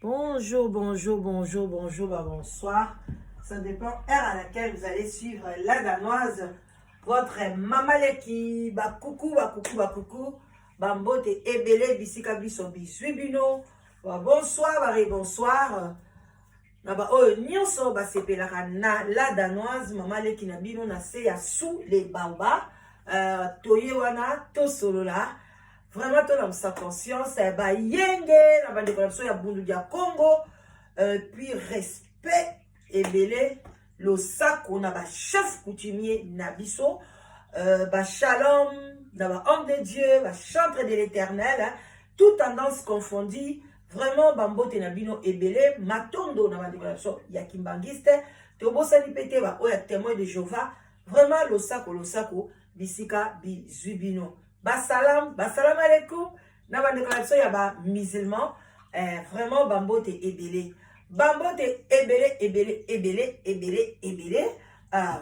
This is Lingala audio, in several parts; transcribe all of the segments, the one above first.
Bonjour, bonjour, bonjour, bonjour, bah bonsoir. Ça dépend heure à laquelle vous allez suivre la Danoise, votre mama leki, ba coucou, ba coucou, ba coucou, ba mbote ebele bisika biso bizui bino, ba bonsoir, ba bonsoir. Na ba oyo nyonso basepelaka na la Danoise, mama leki na bino na se ya sous les baobabs. Toye wana tosolola vraiment tolamusa conscience ya bayenge na bandeko na biso ya Bundu ya Congo, puis respect ebele, losako na bachef coutumier na biso, bashalom na bahomme de Dieu, bachantre de l'Éternel, toute tendance confondue. Vraiment bambote na bino ebele, matondo na bandeko na biso ya kimbangiste. Tobosani mpe te baoyo ya Témoin de Jéhovah. Vraiment losako, losako bisika bizwi bino. Basalam, basalam alaikum na bandeko na biso ya bamusulman. Vraiment bambote ebele, bambote ebele, ebele, ebele, ebele, ebele.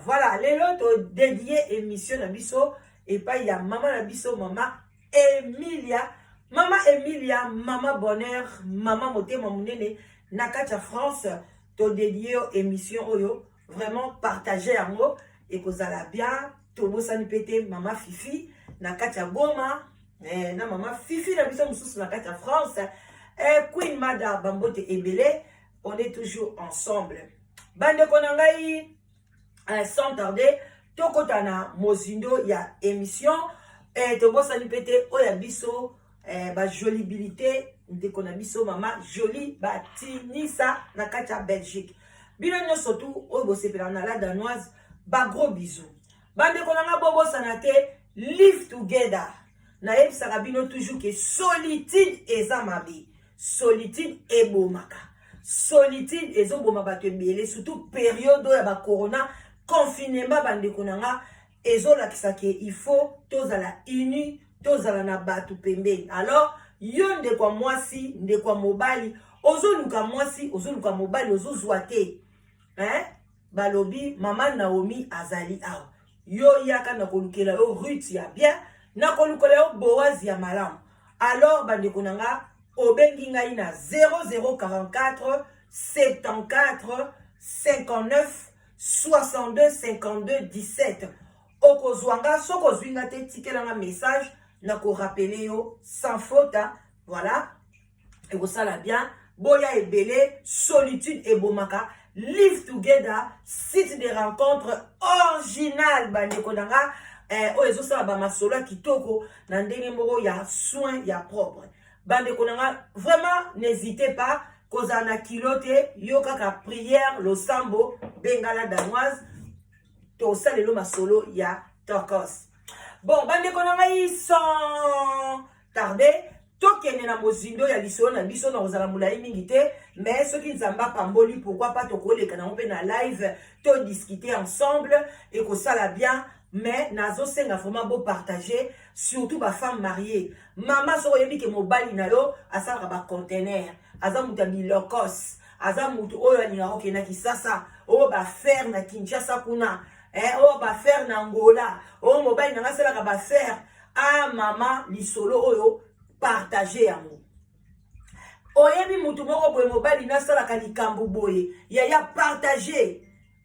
Voilà, lelo todédier émission na biso epai ya mama na biso, mama Emilia, mama Emilia, mama bonheur, mama motema monene na kati ya France. Todédier yo émission oyo, vraiment partage yango, ekozala bien. Tobosani mpe te mama Fifi na kati ya Goma, na mama Fifi na biso mosusu na kati ya France, Queen Mada, bambote ebele. On est toujours ensemble, bandeko na ngai. Sans tarder, tokɔta na mozindo ya émission. Tobosani mpe te oyo ya biso, bajolibilité, ndeko na biso mama Joli Batinisa na kati ya Belgique. Bino nyonso tu oyo bosepelaka na la Danoise, bagros bisous, bandeko na nga. Bobosana te, live together. Nayebisaka bino toujours ke solitude eza mabe, solitude ebomaka, solitude ezoboma bato ebele, surtout période oyo ya bacorona, confinement. Bandeko na nga, ezolakisa ke il faut tozala uni, tozala na bato pembeni. Alors yo ndeko ya mwasi, ndeko ya mobali, ozoluka mwasi, ozoluka mobali, ozozwa te, hein? Balobi mama Naomi azali awa. Yo yaka na kolukela yo Ruth ya bien, na kolukela yo Boaz ya malamu. Alors bandeko na nga, obengi ngai na 0044 74 59 62 52 17, okozwa nga. Soki ozwi nga te, tikelanga message, nakorappeler yo sans faute. Voilà, ekosala bien. Boya ebele, solitude ebomaka. Live Together, site de rencontre original, bandeko na nga, oyo ezosala bamasolo ya kitoko na ndenge moko ya soin ya propre. Bandeko na nga, vraiment n'hésitez pas kozala na kilo te. Yo kaka prière, losambo, bengala Danoise, tosalelo masolo ya tokos. Bon, bandeko na ngai, sans tarder, tokende na mozindo ya lisolo na biso. Na kozala molai mingi te, mais soki Nzambe apamboli, pourquoi pas tokoleka nango mpe na live, todiscute ensemble, ekosala bien. Mais nazosenga vraiment bopartage, surtout bafemme mariée. Mama, soki oyebi ke mobali na yo asalaka baconteneur, aza moto ya bilokos, aza motu oyo alingaka kokenda Kisasa, oyo baaffaire na Kinshasa kuna, oyo baaffaire na Angola, oyo mobali na nga asalaka baaffaire, a mama, lisolo oyo partage yango. Oyebi mutu moko boye, mobali nasalaka likambo boye, yaya, partage.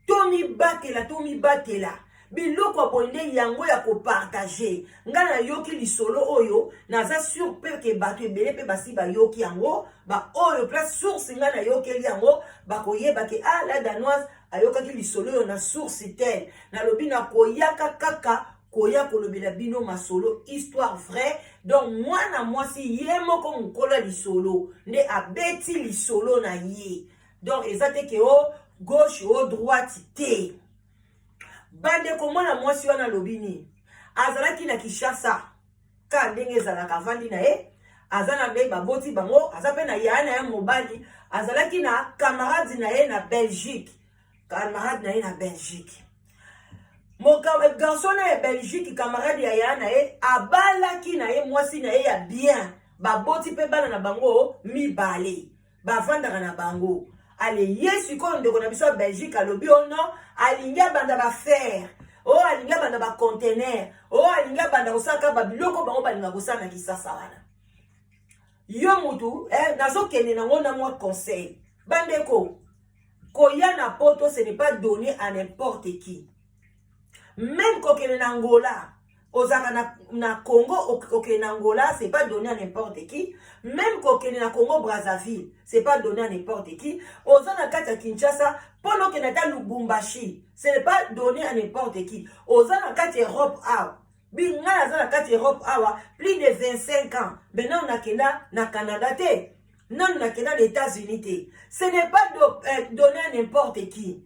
Tomibatela, tomibatela. Biloko ya boye nde yango ya kopartage. Ngai nayoki lisolo oyo, naza sûr mpe ke bato ebele mpe basi bayoki yango. Baoyo place source ngai nayokeli yango bakoyeba ke ah, la Danoise ayokaki lisolo oyo na source tel. Nalobi nakoyaka kaka koya kolobela bino masolo, histoire vraie. Donc mwana mwasi ye moko mokolo ya lisolo nde abeti lisolo na ye. Donc eza te ke o gauche o droite te. Bandeko, mwana mwasi wana alobi nini? Azalaki na Kinshasa ka ndenge ezalaka, avandi na ye, aza na nde baboti bango, aza mpe na yaya na ye mobali, azalaki na camarade na ye na Belgique. Camarade na ye na Belgique, garçon na ya Belgique, camarade ya yaya na ye, abalaki na ye mwasi na ye ya bien, baboti mpe bana na bango mibale, bavandaka na bango. Ale ye sikoyo, ndeko na biso ya Belgique alobi o non, alingi abanda baaffaire, oyo alingi abanda baconteneur, oyo alingi abanda kosalaka babiloko bango balinga kosala na Kisasa wana. Yo mutu nazokende nango na mwa conseil. Bandeko, koya na poto, ce n'est pas donné à n'importe qui. Même kokende na Angola, ozalaka na Congo, okende na Angola, c'est pas donné à n'importe qui. Même kokende na Congo Brazzaville, c'est pas donné à n'importe qui. Oza na kati ya Kinshasa, mpona okende ata Lubumbashi, ce n'est pas donné à n'importe qui. Oza na kati ya Europe awa, ngai naza na kati ya Europe awa plus de 25 ans, maintenant nakenda na Canada te, nanu nakenda na États-Unis te. Ce n'est pas donné à n'importe qui.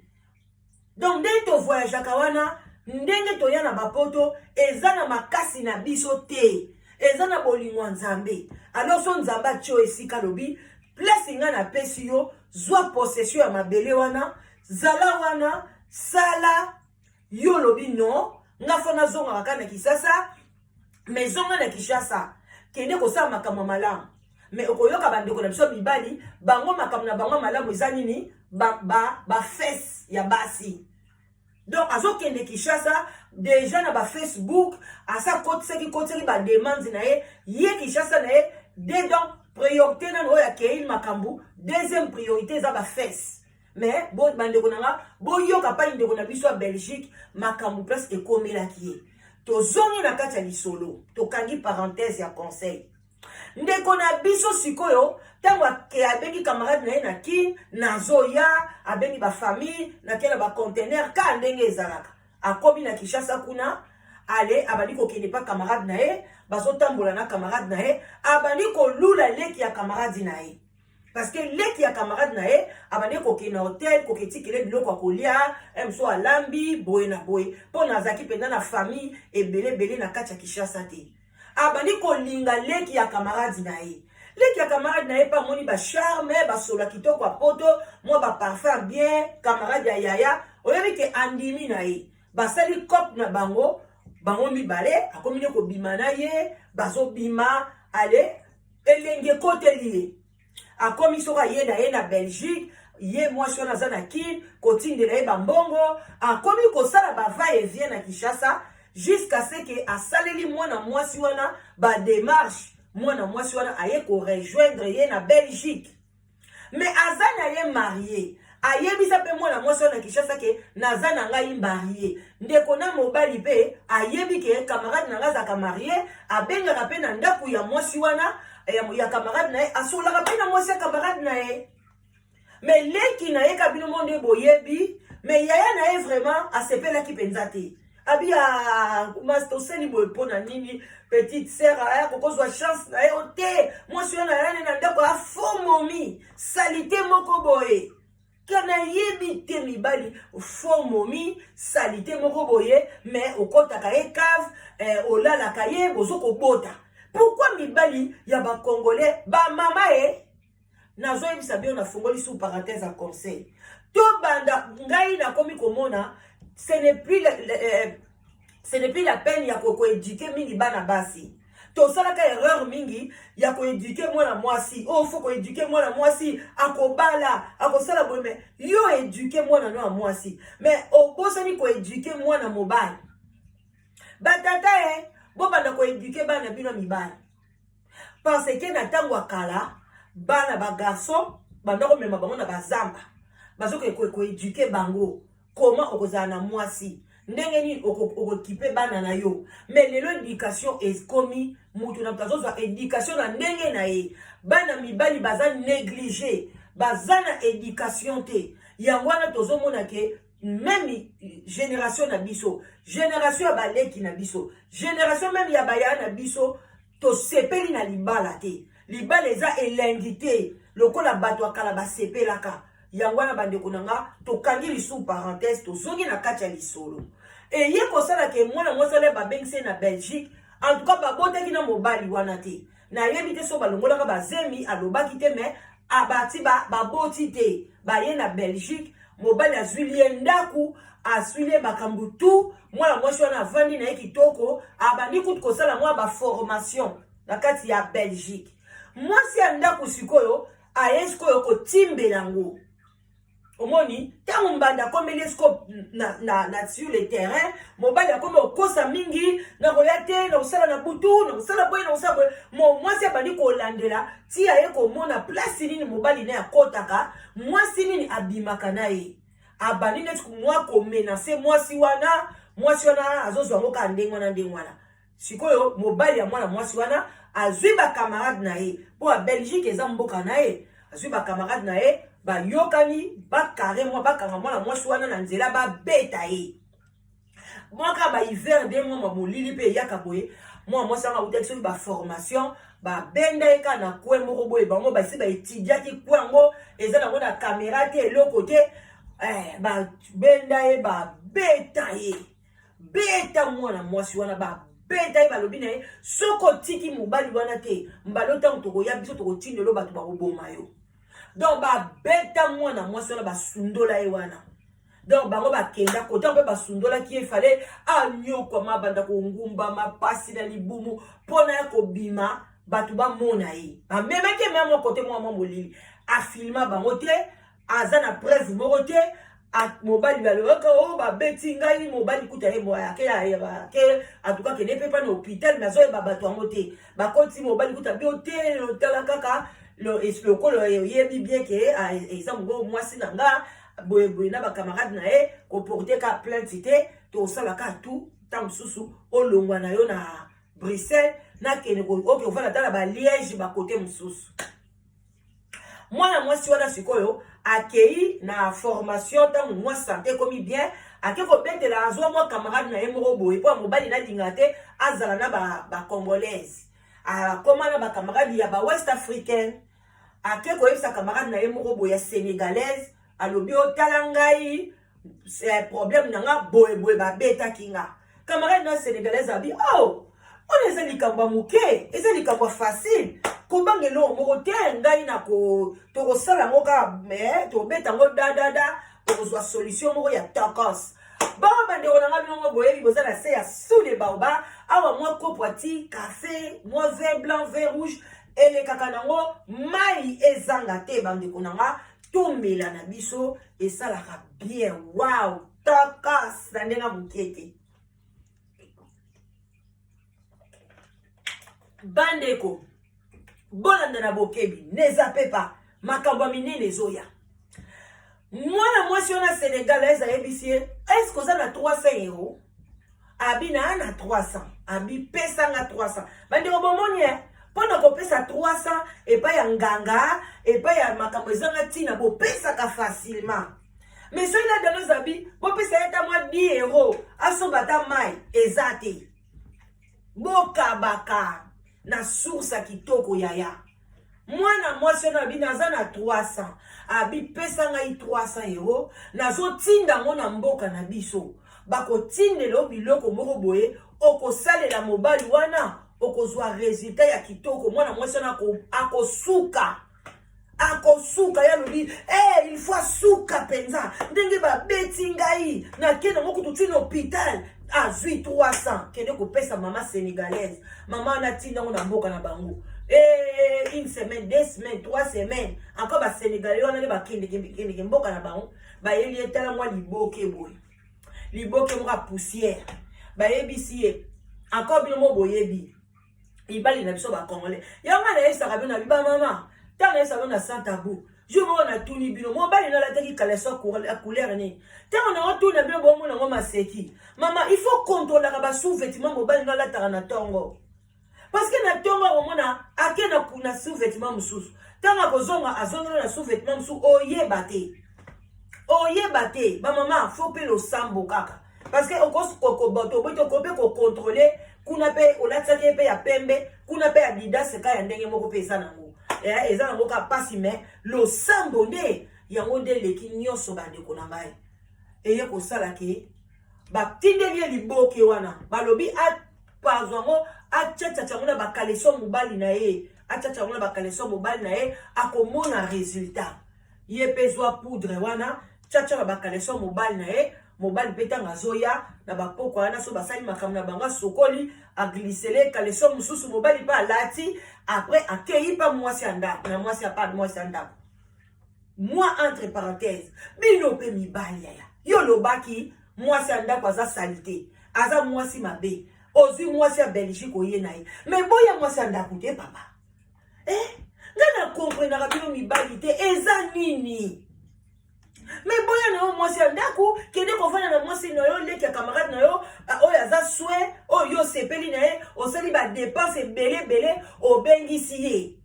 Donc ndenge tovoyageaka wana, ndenge toya na bapoto, eza na makasi na biso te, eza na bolingo ya Nzambe. Alors so Nzambe atie oyo esika, alobi: "Place ngai napesi yo, zwa possession ya mabele wana, zala wana, sala." Yo olobi: "Non, nga faut nazongaka kaka na Kisasa." Mais zonga na Kinshasa, kende kosala makambo ya malamu. Mais okoyoka bandeko na biso mibali, bango makambo na bango malamu eza nini? Bafesses ba ya basi. Donc azokende Kinshasa déjà na baFacebook, asa kotisaki kotisaki bademande na ye. Ye Kinshasa na ye de, donc priorité nano oyo akei makambo, deuxième priorité eza bafesses. Mais bandeko na nga, boyoka pai ndeko na biso ya Belgique, makambo place ekomelaki ye. Tozongi na kati ya lisolo, tokangi parenthèse ya conseil. Ndeko na biso sikoyo, ntango abengi camarade na ye na Kine, nazoya, abengi bafamille, nake na baconteneur ka ndenge ezalaka. Akomi na Kinshasa kuna, ale abandi kokende pa camarade na ye, bazotambola na camarade na ye, abandi kolula leki ya camarade na ye, parce que leki ya camarade na ye abandi kokende na hotel, koketikele biloko ya kolia, mosusu alambi boye na boye, mpo na azalaki mpenza na famille ebele ebele na kati ya Kinshasa te. Abandi kolinga leki ya camarade na ye. Leki ya camarade na ye mpe amoni bacharme, basola kitoko ya poto, mwa baparfum bien, camarade ya yaya, oyebi ke andimi na ye. Basali cope na bango, bango mibale, akomi ne kobima na ye, bazobima. Ale, elenge ekoteli ye, akomi soki aye na ye na Belgique, ye mwasi wana aza na Kine, kotindela ye bambongo, akomi kosala bava-et-vient na Kinshasa, jusqu'à ce que asaleli mwana mwasi wana badémarche. Mwana mwasi wana aye korejoindre ye na Belgique, mais aza na ye marié. Ayebisa mpe mwana mwasi wana na Kinshasa ke naza na ngai marié. Ndeko na mobali mpe ayebi ke camarade na ngai azalaka marié, abengaka mpe na ndako ya mwasi wana ya camarade na ye, asolaka mpe na mwasi ya camarade na ye. Mais leki na ye ka bino mo nde boyebi, mais yaya na ye vraiment asepelaki mpenza te. Abi mas tosali boye mpo na nini? Petite sœur aya kokozwa chance na ye o te. Mwasi wana ayani na ndako, afomomi saleté moko boye ka nayebi te. Mibali fomomi saleté moko boye, mais okɔtaka ye cave, olalaka ye, bozo kobota. Pourquoi mibali ya bacongolais, bamama ye? Nazoyebisa bino, nafungoli sous parenthèse ya conseil. Tobanda, ngai nakomi komona ce n'est plus la peine ya koéduquer mingi bana basi. Tosalaka erreur mingi ya koéduquer mwana mwasi oyo, faut koéduquer mwana mwasi, akobala, akosala boye. Mais yo éduquer mwana no ya mwasi, mais obosani koéduquer mwana mobali. Batata ye, bobanda koéduquer bana bino mibali, parce que na ntango ya kala, bana bagarçon banda komema bango na bazamba, bazokoki koéduquer bango koma okozala na mwasi ndenge nini, okokipe bana na yo. Mais lelo éducation ekomi mutu na moto azozwa éducation na ndenge na ye. Bana mibali baza négligé, baza na éducation te. Yango wana tozomona ke même génération na biso, génération ya baleki na biso, génération même ya baya na biso, tosepeli na libala te. Libala eza elengi te lokola bato ya kala basepelaka. Yango wana, bandeko na nga, tokangi lisusu parenthèse, tozongi na kati ya lisolo. Eye kosala ke mwana mwasi wana babengisi ye na Belgique. En tout cas, babotaki na mobali wana te. Nayebi te so balongolaka bazemi, alobaki te, mais abati baboti te. Baye na Belgique, mobali azwili ye ndako, azwili ye makambo tu. Mwana mwasi wana avandi na ye kitoko, abandi kutu kosala mwa baformation na kati ya Belgique. Mwasi ya ndako sikoyo aye sikoyo kotimbela yango. Omoni ntango mbanda akomeli esiko na, na, na sur le terrain, mobali akomi okosa mingi, nakoya te, nakosala na butu, nakosala boye, nakosala boye. Mo mwasi abandi kolandela ti aye komona place nini mobali naye akotaka, mwasi nini abimaka na ye. Abandi neti mwa komenase mwasi wana, mwasi wana azozwa yango kaka ndenge wana ndenge wana. Sikoyo mobali ya mwana mwasi wana azwi ba camarade na ye, mpo ya Belgique eza mboka na ye, azwi ba camarade na ye, bayokani bakare mwa bakanga mwana mwasi wana na nzela, babeta ye mwa kaka ba hiver nde mwa mwa molili mpe eyaka boye. Mwana mwasi yango awutaki soki ba formation, babenda ye kaka na coin moko boye, bango basi baetidiaki coin yango, eza nango na kamera te, eloko te, babenda ye, babeta ye, beta mwana mwasi wana, babeta ye, balobi na ye soki otiki mobali wana te, mbala ntango tokoya biso tokotindelo bato bakoboma yo. Donc babeta mwana mwasi wana, basundola ye wana. Donc bango bakenda kota mpe basundolaki ye, fale anyokwama, abanda kongumbama, pasi na libumu mpona ya kobima, bato bamona ye. Bamemaki ye mwa kote mwa mwa molili, afilma bango te, aza na preuve moko te. Mobali balobaka o babeti ngai, mobali kuta ye ake atuka kende mpe pa na hôpital, mais azoyeba bato yango te. Bakoti mobali kuta bio te, otala kaka lokola oyebi bien ke eza mongo mwasi na nga boyeboye na bacamarade na ye, koporte ka plainte te, tosalaka tout ntango mosusu olongwa na yo na Bruxelles, nakende oke ovanda ata na baLiège, bakote mosusu. Mwana mwasi wana sikoyo akei na formation, ntango mwa santé ekomi bien, ake kobetela, azwa mwa camarade na ye moko boye, mpo ya mobali nalinga te azala na bacongolaise, akoma na bacamarade ya bawest africaine. Ake koyebisa camarade na ye moko boye ya sénégalaise, alobi otala ngai problème na nga boyeboye, babetaki nga. Camarade na sénégalaise abi: oh, wana eza likambo ya moke, eza likambo ya facile, kobanga eloko moko te, ngai na tokosala yango kaka, me tobeta yango dadada, okozwa solution moko ya tokos. Bango bandeko na nga, bino boyebi, boza na se ya sous le baobab awa, mwa kopo ati café, mwa vin blanc, vin rouge elekaka nango, mai ezanga te. Bandeko na nga, tomela na biso, esalaka bien. Wow, tokos na ndenge moke te. Bandeko, bolanda na bokebi, neza pepa makambo ya minene ezoya. Mwana mwasi wana Sénégal eza ayebisi ye: est-ce oza na 300 euro? Abi na na 300. Abi pesanga 300. Bandeko, bomoni e mpo na kopesa 300 epai ya nganga, epai ya makambo ezanga ntina, bopesaka facilement, mais soki na dano zabi bopesa ye ata mwa 10 euro, asomba ata mai, eza te. Bokabaka na source ya kitoko. Yaya mwana mwasi wana abi naza na 300, abi pesa ngai 300 euro, nazotinda yango na mboka na biso, bakotindela yo biloko moko boye, okosalela mobali wana, okozwa résultat ya kitoko. Mwana mwasi wana akosuka, akosuka. Ye alobi hey, il faut asuka mpenza ndenge babeti ngai, nakende yango kutu ntina hôpital. Azwi 300, kende kopesa mama sénégalaise. Mama wana atinda yango na mboka na bango. Une semaine, 2 semaines, 3 semaines encore, basénégalais wana nde bakendekendeke mboka na bango, bayeli etala mwa liboke boye, liboke moko ya poussière. Bayebisi ye encore: bino mo boyebi mibali na biso bacongolais. Yango nayebisaka bino na bibamama, ntango nayebisaka bino na sans tabou, jour moko natuni bino: mobali nalataki caleçon couleur nini? Ntango naotuna bino, bomona yango maseki. Mama, il faut contrôlaka basous-vêtement mobali nalataka na ntongo, parce que na ntongo akomona ake na sous-vêtement mosusu, ntango akozonga azongeli na sous-vêtement mosusu, oyeba te, oyeba te. Bamama, faut mpe losambo kaka, parce que okoki mpe kocontrôler kuna mpe olatisaki ye mpe ya pembe, kuna mpe ya didaseka ya ndenge moko mpe eza nango, eza nango kaka mpasi. Mais losambo nde yango nde eleki nyonso. Bandeko na ngai, eye kosala ke batindeli ye liboke wana, balobi apazwa yango, atiatiatia yango na bacaleçon mobali na ye, atiatia yango na bacaleçon mobali na ye, akomona résultat. Ye mpe zwa poudre wana, tiatia na bacaleçon mobali na ye. Mobali mpe ntango azoya na bapoko wana, so basali makambo na bango, asokoli, aglisele caleçon mosusu, mobali mpe alati. Après akei mpa mwasi ya ndako, na mwasi ya pa mwasi ya ndako. Moi, entre parenthèse, bino mpe mibali, yaya, yo olobaki mwasi ya ndako aza saleté, aza mwasi mabe. Ozwi mwasi ya Belgique, oye na ye, mais boya mwasi ya ndako te, papa. Eh, ngai na comprenaka bino mibali te, eza nini? Mais boya na yo mwasi ya ndako, kende kovanda na mwasi na yo, leki ya camarade na yo oyo aza soin, oyo yo osepeli na ye, osali badépenses ebele ebele, obengisi ye.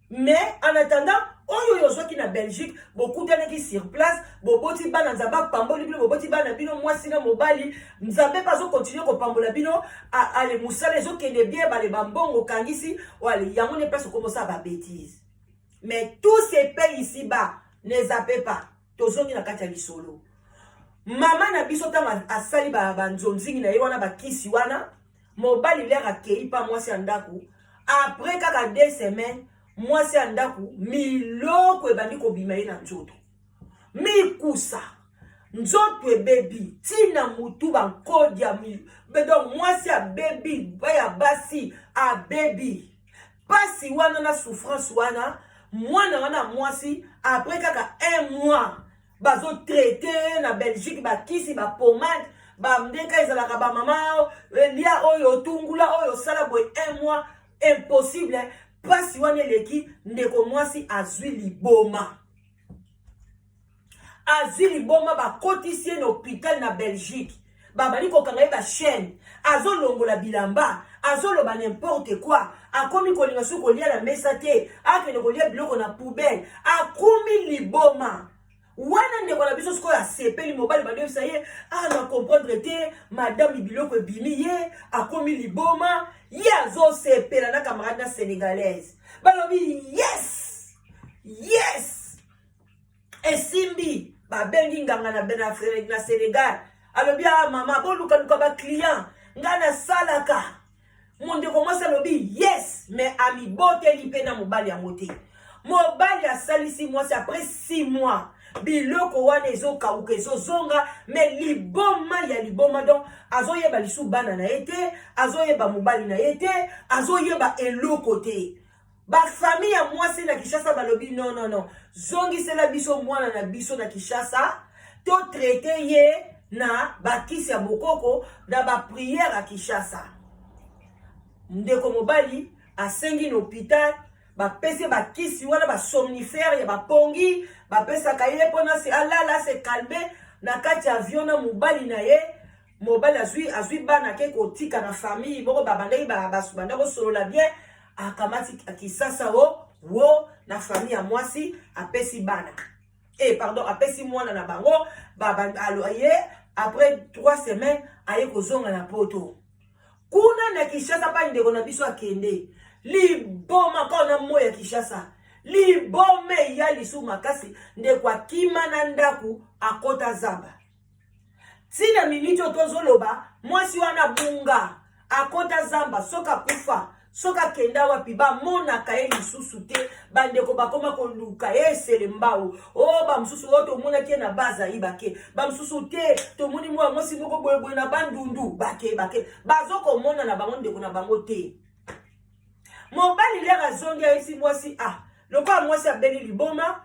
Mais en attendant, oyo oyo ozwaki na Belgique, bokutanaki sur place, boboti bana, Nzambe apamboli bino, boboti bana bino, mwasi na mobali, Nzambe mpe azocontinuer kopambola bino. Ale, mosala ezokende bien, bale bambongo okangisi, ale yango nde place okomosala babêtises. Mais tout se paye ici bas, ne zappez pas. Tozongi na kati ya lisolo. Mama na biso, ntango asali banzonzingi na ye wana, bakisi wana, mobali lere akei mpa mwasi ya ndako, après kaka 2 semaines, mwasi ya ndako miloko ebandi kobima ye na nzoto, mikusa, nzoto ebebi ntina mutu, bankodia. Donc mwasi abebi, baya basi abebi, pasi wana na souffrance wana. Mwana wana mwasi, après kaka un mois, bazotraiter na Belgique, bakisi, bapomade, bandeka ezalaka, bamama lia oyo, otungula oyo, osala boye, un mois, impossible. Mpasi wana eleki, ndeko mwasi azwi liboma, azwi liboma. Bakotisi ye na hôpital na Belgique, babali kokanga ye bachaînes, azolongola bilamba, azoloba n'importe quoi, akomi kolinga soki kolia na mesa te, akende kolia biloko na poubelle, akomi liboma wana. Ndeko na biso sikoyo asepeli, mobali bayebisa ye: "Ah, na comprendre te, madame, biloko ebimi ye, akomi liboma." Ye azosepela na camarade na sénégalaise, balobi: Yes, esimbi." Babengi nganga na Sénégal, alobi: "Ah mama, bolukaluka baclient, ngai nasalaka." Mondeko mwasi alobi yes, mais amiboteli mpe na mobali yango te. Mobali asalisi mwasi, après 6 mois, biloko wana ezokauka, ezozonga, mais liboma ya liboma. Donc azoyeba lisu bana na ye te, azoyeba mobali na ye te, azoyeba eloko te. Bafamille ya mwasi na Kinshasa balobi: "Non, non, non, zongisela biso mwana na biso na Kinshasa, totraiter ye na bakisi ya bokoko, na baprière ya Kinshasa." Ndeko mobali asengi na hôpital, bapesi bakisi wana, basomnifère ya bapongi, bapesaka ye mpona alala, se calme. Na kati ya avion na mobali na ye, mobali azwi bana, ake kotika na famille moko babandaki, banda kosolola bien. Akamati kisasa o wo na famille ya mwasi, apesi bana, pardon, apesi mwana na bango. Ye après 3 semaines aye kozonga na Poto. Kuna na Kinshasa mpa ndeko na biso akende liboma kaka na moi ya Kinshasa, liboma eya lisu makasi. Ndeko akima na ndako, akota zamba. Ntina miniti oyo tozoloba, mwasi wana bunga, akota zamba. Soki akufa, soki akenda wapi, bamonaka ye lisusu te. Bandeko bakoma koluka ye, esele mbau o bamosusu oyo tomonaki ye na bazai, bake bamosusu te, tomoni mwa mwasi moko boyeboye na Bandundu, bake bake, bazokomona na bango ndeko na bango te. Mobali lere azongi, ayebisi mwasi: "Ah, lokola mwasi abeli liboma,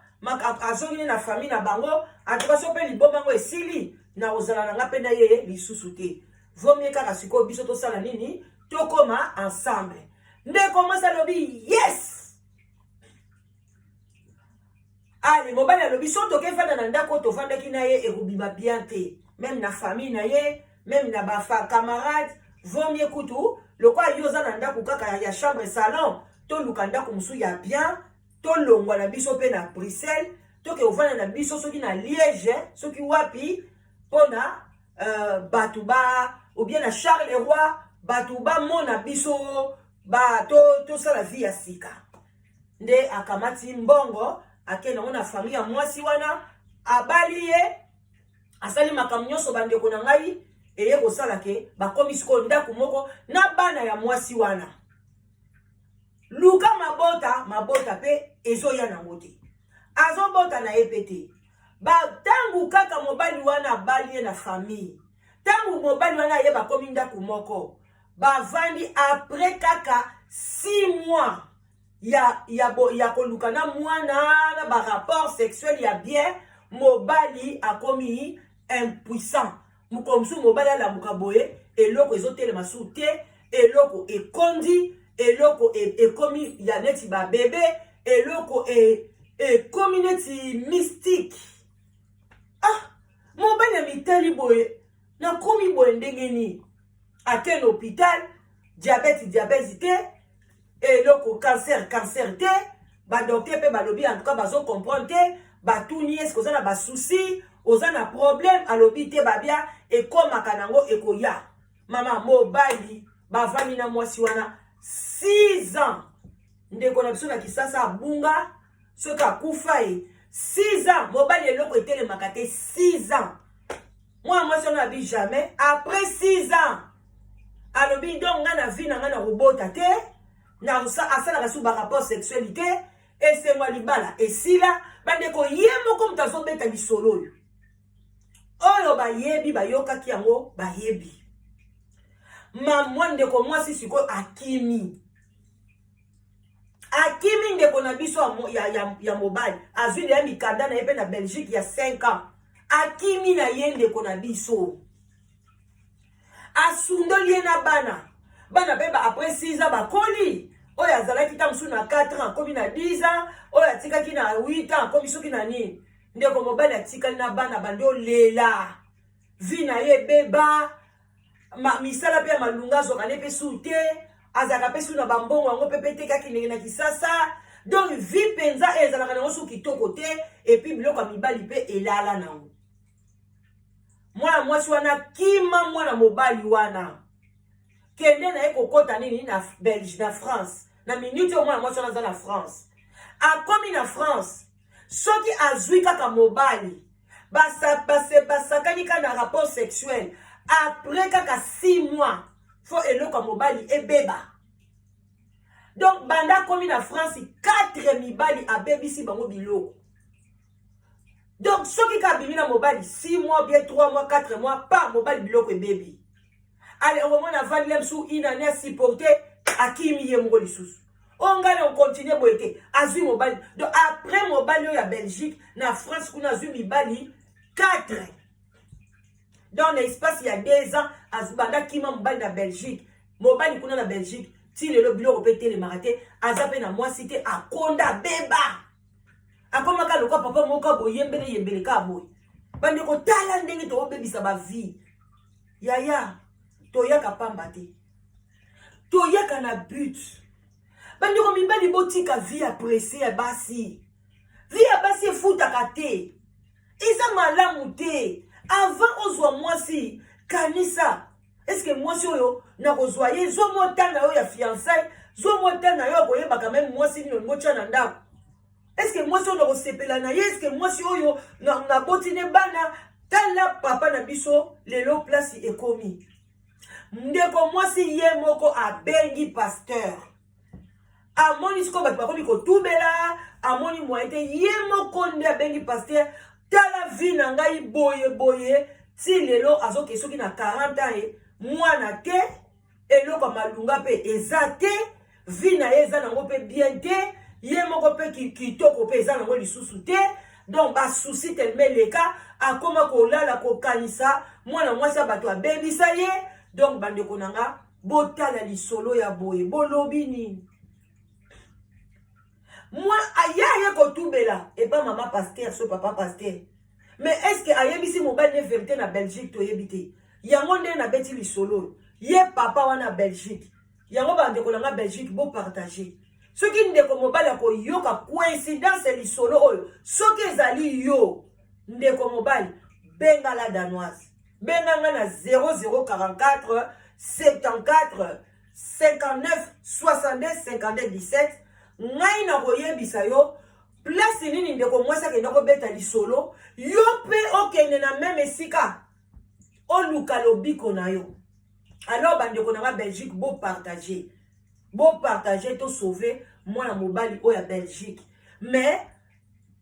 azongi ne na famille na bango, antuka so mpe liboma yango esili, na kozala na nga mpe na ye lisusu te, vomie kaka sikoyo biso tosala nini, tokóma ensemble." Ndeko mwasi alobi yes. Ale, mobali alobi: "So tokefanda na ndako oyo tovandaki na ye, ekobima bien te, même na famille na ye, même na bacamarade. Vomie kutu lokola yo oza na ndako kaka ya chambre salon, toluka ndako mosusu ya bien, tolongwa na biso mpe na Bruxelles, toke kovanda na biso soki na Liège, soki wapi, mpona bato ba ou bien na Charleroi, bato bamona biso ba tosala to vie ya sika." Nde akamati mbongo, akende yango na famille ya mwasi wana, abali ye, asali makambo nyonso. Bandeko na ngai, eye kosala ke bakomi sikoyo ndako moko na bana ya mwasi wana. Luka mabota, mabota mpe ezoya nango te, azobota na ye mpe te. Batangu kaka mobali wana abali ye na famille, ntango mobali wana aye, bakomi ndako moko, bavandi, après kaka 6 mois. Ya koluka na mwana na barapport sexuel ya bien, mobali akomi impuissant. Mokolo mosusu mobali alamuka boye, eloko ezotelema su te, eloko ekondi, eloko ekomi ya neti babebe, eloko ekomi neti mystique. Ah, mobali ya mitali boye, nakomi boye ndenge nini? Ake na hôpital, diabète, diabète te, eloko cancer, cancer te. Badocteur mpe balobi, en tout cas bazocomprendre te. Batuni: "Eske oza na basoucis, oza na problème?" Alobi te. Babia ekomaka nango, ekoya. Mama, mobali bavandi na mwasi wana 6 ans. Ndeko na biso na Kisasa abunga, soki akufa ye. 6 ans, mobali eloko etelemaka te. 6 ans, mwana mwasi wana abi jamais. Après 6 ans, alobi: "Donc ngai na vie na ngai na kobota te." Asalaka su barapport sexuel te. Esengo ya libala esila. Bandeko, ye moko moto azobeta lisolo oyo. Oyo bayebi, bayokaki yango, bayebi. Mwa ndeko mwasi sikoyo akimi, akimi ndeko na biso ya mobali. Azwi deya mikanda na ye mpe na Belgique ya 5 ans. Akimi na ye ndeko na biso, asundoli ye na bana. Bana mpe après 6 ans bakoli. Oyo azalaki ta mosusu na 4 ans akomi na 10 ans, oyo atikaki na 8 ans akomi soki na nini. Ndeko mobali atikali na bana, bandi olela, vie na ye ebeba. Misala mpe ya malunga azwaka ne mpe su te, azalaka mpe su na bambongo yango mpe mpe tekaki ndenge na Kisasa. Donc vie mpenza ezalaka nango su kitoko te. Et puis biloko ya mibali mpe elala nango. Mwana mwasi wana kima mwana mobali wana, kende na ye kokɔta nini na Belge, na France. Na minute oyo, mwana mwasi wana aza na France. Akomi na France, soki azwi kaka mobali, basakani kaka na rapport sexuel, après kaka 6 mois, faut eloko ya mobali ebeba. Donc banda akomi na France, 4 mibali abebisi bango biloko. Donc soki kaka abimi na mobali 6 mois, bien 3 mois, 4 mois, pa mobali biloko ebebi. Ale, okomona avandi le mosusu une année, asupporte, akimi ye moko lisusu. Oyo ngai na okontinue boye te. Azwi mobali. Donc après mobali oyo ya Belgique, na France kuna azwi mibali 4. Donc na espace ya 2 ans, banda kima mobali na Belgique, mobali kuna na Belgique, ti lelo biloko mpe etelemaka te. Aza mpe na mwasi te, akonda, abeba, akomaka lokwa papa moko boyembele yembele kaka boye. Bandeko, tala ndenge toobebisa bavie. Yaya, toyaka pamba te, toyaka na but. Bandeko mibali, botika vie ya presse ya basi. Vie ya basi efutaka te, eza malamu te. Avant ozwa mwasi, kanisa: eske mwasi oyo nakozwa ye? Zwa mwa temps na yo ya fiançailles, zwa mwa temps na yo ya koyebaka meme mwasi nini olingi otya na ndako. Eske mwasi oyo nakosepela na ye? Eske mwasi oyo naboti ne bana? Tala papa na biso lelo place ekomi. Ndeko mwasi ye moko abengi pasteur, amoni sikoyo bato bakomi kotubela, amoni moyen te. Ye moko nde abengi pasteur: "Tala vie na ngai boye boye." Ti lelo azokende soki na 40 ans, ye mwana te, eloko ya malunga mpe eza te, vie na ye eza nango mpe bien te, ye moko mpe kitoko mpe eza nango lisusu te. Donc basoucis tellement eleka, akóma kolala kokanisa mwana mwasi ya bato abebisa ye. Donc bandeko na nga, botala lisolo ya boye, bolobi nini? Mwa aya aye kotubela epa mama pasteur, so papa pasteur, mais est ce que ayebisi mobali ne vérité na Belgique? Toyebi te. Yango nde nabeti lisolo oyo. Ye papa wana Belgique yango, bandeko na nga Belgique, bopartage. Soki ndeko mobali akoyoka coïncidence lisolo oyo, soki ezali yo ndeko mobali, benga La Danoise, benga nga na 0044 74 59 62 52 17. Ngai nakoyebisa yo place nini ndeko mwasi akende kobeta lisolo. Yo mpe okende na meme esika, oluka lobiko na yo. Alors bandeko na nga Belgique, bopartage, bopartage, tosauve mwana mobali oyo ya Belgique. Mais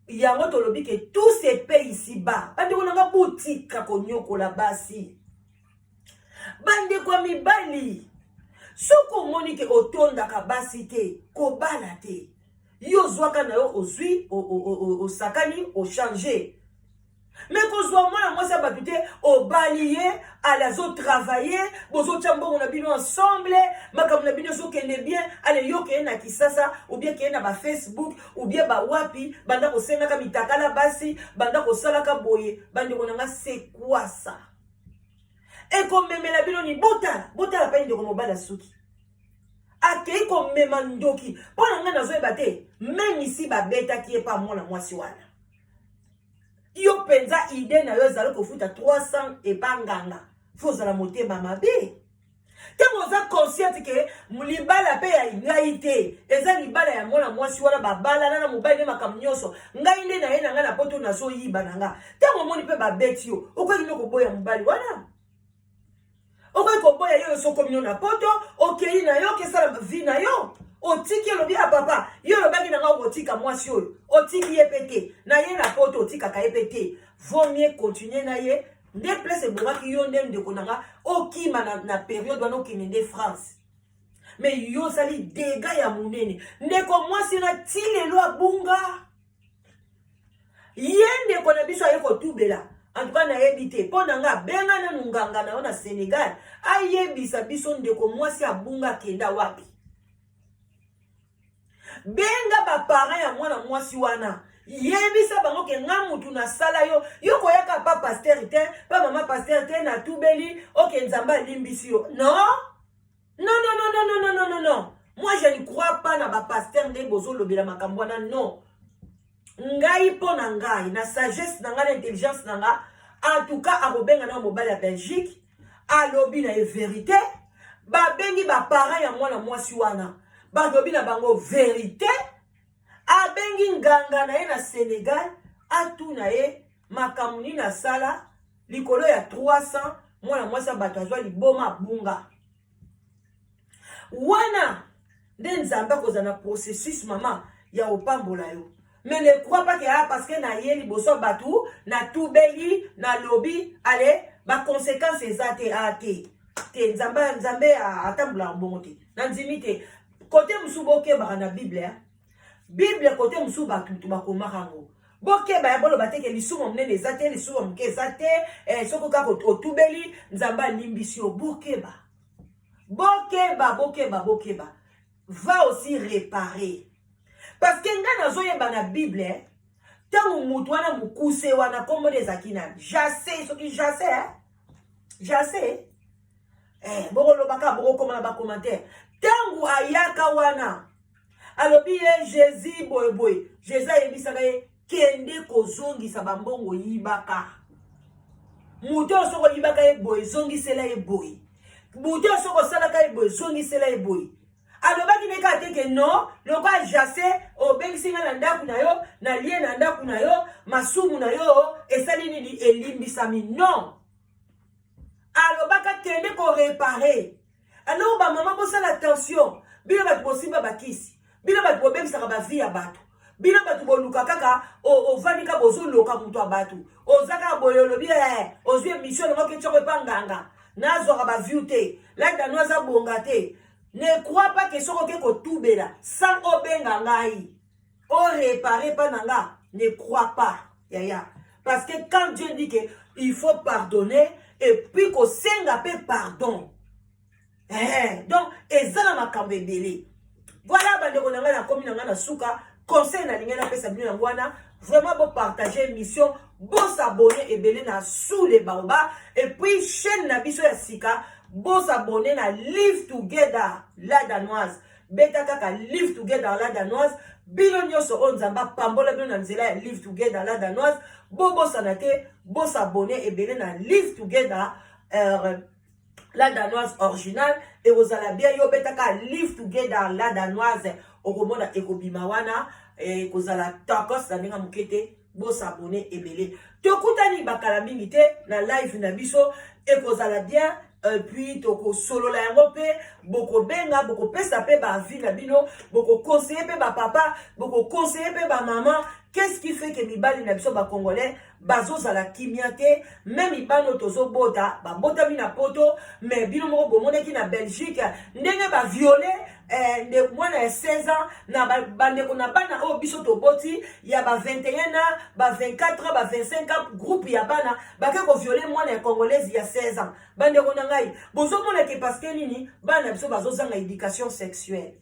yango tolobi ke tout se paie ici bas. Bandeko na nga, botika konyokola basi. Bandeko ya mibali, Soki omoni ke otondaka basi te, kobala te. Yo ozwaka na yo, ozwi, osakani, ochange. Me kozwa mwana mwasi ya bato te, obali ye, ale azotravaille, bozotya mbongo na bino ensemble, makambo na bino ezokende bien, ale yo keye na Kisasa, ou bien keye na bafacebook, ou bien bawapi, banda kosengaka mitakala basi, banda kosalaka boye. Bandeko na nga, c'est quoi ça? Ekomemela bino ni botala, botala mpe ndeko mobali asuki, akei komema ndoki. Mpo na ngai nazoyeba te, même isi babetaki ye pa mwana mwasi wana. Yo mpenza, idée na yo ezali kofuta 300 epa nganga. Fo ozala motema mabe ntango oza consciente ke libala mpe ya ngai te, eza libala ya mwana mwasi wana, babalana na mobali nde makambo nyonso. Ngai nde na ye na ngai na poto, nazoyiba na nga. Ntango omoni mpe babeti yo, okoki nde koboya mobali wana? Okoki koboya yo? Sokomi no na poto, okei na yo, okesala vie na yo, otiki, olobi: "A papa, yo olobaki na nga okotika mwasi oyo." Otiki ye mpe te na ye na poto, otikaka ye mpe te. Vaut mieux continuer na ye nde place ebongaki yo nde ndeko na nga okima na période wana, okende nde France. Mais yo osali dégât ya monene. Ndeko mwasi na ti lelo abunga ye. Ndeko na biso aye kotubela. En tout cas, nayebi te. Mpo na nga, benga nanu nganga na yo na Sénégal, ayebisa biso ndeko mwasi abunga akenda wapi. Benga baparent ya mwana mwasi wana, yebisa bango ke nga mutu nasala yo. Yo koyaka pa pasteur te, pa mama pasteur te, natubeli, oke, Nzambe alimbisi yo. Non, non, non, non, non, non, non, non, non. Moi, je ne crois pas na bapasteur nde bozolobela makambo wana. Non, ngai, mpo na ngai, na sagesse na ngai, na intelligence na nga, en tout cas, akobenga na mobali ya Belgique, alobi na ye vérité. Babengi baparent ya mwana mwasi wana, balobi na bango vérité. Abengi nganga na ye na Sénégal, atuna ye makambo nini asala likolo ya 300. Mwana mwasi ya bato azwa liboma, abunga wana. Nde Nzambe akozala na processus, mama, ya kopambola yo. Mais ne crois pas que, ah, parce que na ye liboso ya bato, natubeli, nalobi, ale baconséquence eza te. Ah, te, te, Nzambe, Nzambe atambolaka bongo te. Nandimi te. Kote mosusu, bokebaka na Bible. Bible, kote mosusu, bato bakomaka yango. Bokeba ya boloba te ke lisumu monene eza te, lisumu moke eza te. Soki kaka otubeli, Nzambe alimbisi yo. Bokeba, bokeba, bokeba, bokeba. Va aussi réparer, parce que ngai nazoyeba na Bible, ntango motu wana mokuse wana, nkombo nde ezalaki na Jase, soki Jase, Jase, bokolobaka, bokokoma na bacommentaire. Ntango ayaka wana, alobi ye Jésus boyeboye, Jésus ayebisaka ye: "Kende kozongisa bambongo yibaka moto oyo. Soki oyibaka ye boye, zongisela ye boye. Moto oyo, soki osalaka ye boye, zongisela ye boye." Alobaki ne kaka te ke non, lokola Jase obengisi ngai na ndako na yo, nalie na ndako na yo, masumu na yo esali nini? Elimbisami. Non, alobaka: "Kende koréparer." Alors bamama, bosala attention. Bino bato bosimba bakisi, bino bato bobebisaka bavie ya bato, bino bato boluka kaka, ovandi kaka, bozoloka moto ya bato, oza kaka boye, olobi ozwi émission nango, ketioko epa nganga, nazwaka baview te, ladano aza bonga te. Ne crois pas ke soki oke kotubela sans obenga ngai, oréparer mpa na nga. Ne crois pas, yaya, parce que quand Dieu dit que il faut pardonner et puis kosenga mpe pardon, donc eza na makambo ebele. Voilà, bandeko na ngai, nakomi na ngai na suka. Conseil nalingai napesa bino yango wana. Vraiment, bopartage émission, bosabonner ebele na Sous les Baobabs, et puis chaîne na biso ya sika, bosabonner na Live Together La Danoise. Beta kaka Live Together La Danoise. Bino nyonso oyo Nzambe apambola bino na nzela ya Live Together La Danoise, bobosana te, bosabonner ebele na Live Together La Danoise original. Ekozala bien. Yo obetaka Live Together La Danoise, okomona ekobima wana, ekozala tokos na ndenge moke te. Bosabonner ebele. Tokutani bakala mingi te na live na biso, ekozala bien. Puis tokosolola yango mpe bokobenga, bokopesa mpe baavis na bino, bokoconseiller mpe bapapa, bokoconseiller mpe bamama. Qu'est-ce qui fait que mibali na biso bacongolais bazozala kimia te? Même mibali oyo tozobota, babotami na Poto, mais bino moko bomonaki na Belgique ndenge baviole mwana ya 16 ans na bandeko na bana oyo biso toboti ya ba 21 ans, ba 24 ans, ba 25 ans. Groupe ya bana bake koviole mwana ya Congolaise ya 16 ans. Bandeko na ngai, bozomona ke parce que nini? Bana na biso bazozanga éducation sexuelle.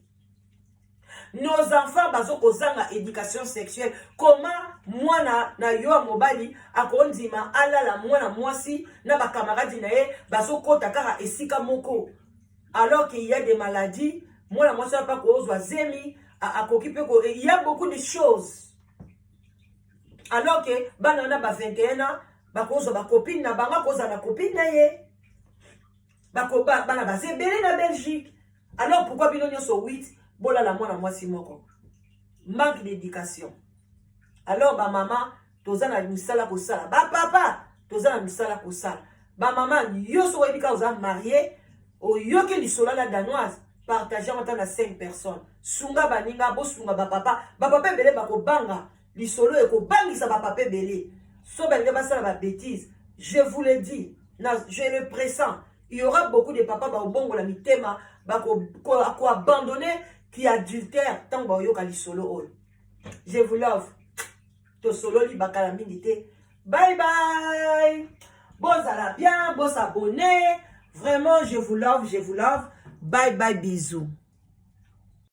Nos enfants bazokozanga éducation sexuelle. Comment mwana na yo ya mobali akondima alala mwana mwasi na bakamaradi na ye, bazokɔta kaka esika moko, alors qu'il y a des maladies? Mwana mwasi wana mpe kozwa zemi, akoki mpe, il y a beaucoup de choses, alors que bana wana ba 21 ans bakozwa bacopine na bango, akozala na copine na ye. Bana baza ebele na Belgique. Alors pourquoi bino nyonso 8 bolala mwana mwasi moko? Manque d'éducation. Alors bamama, toza na misala kosala. Bapapa, toza na misala kosala. Bamama nyonso oyebi kaka oza marié, oyoki lisolo la Danoise, partage yango ata na 5 personnes. Sunga baninga, bosunga bapapa. Bapapa ebele bakobanga lisolo, ekobangisa bapapa ebele so balingi basala babêtise. Je vous le dis, je le pressens, il y aura beaucoup de papa baobongola mitema, bakoabandonne ki adultère ntango baoyoka lisolo oyo. Je vous love. Tosololi bakala mingi te. Bye bye, bozala bien, bosabonne. Vraiment, je vous love, je vous love. Bye bye, bisous.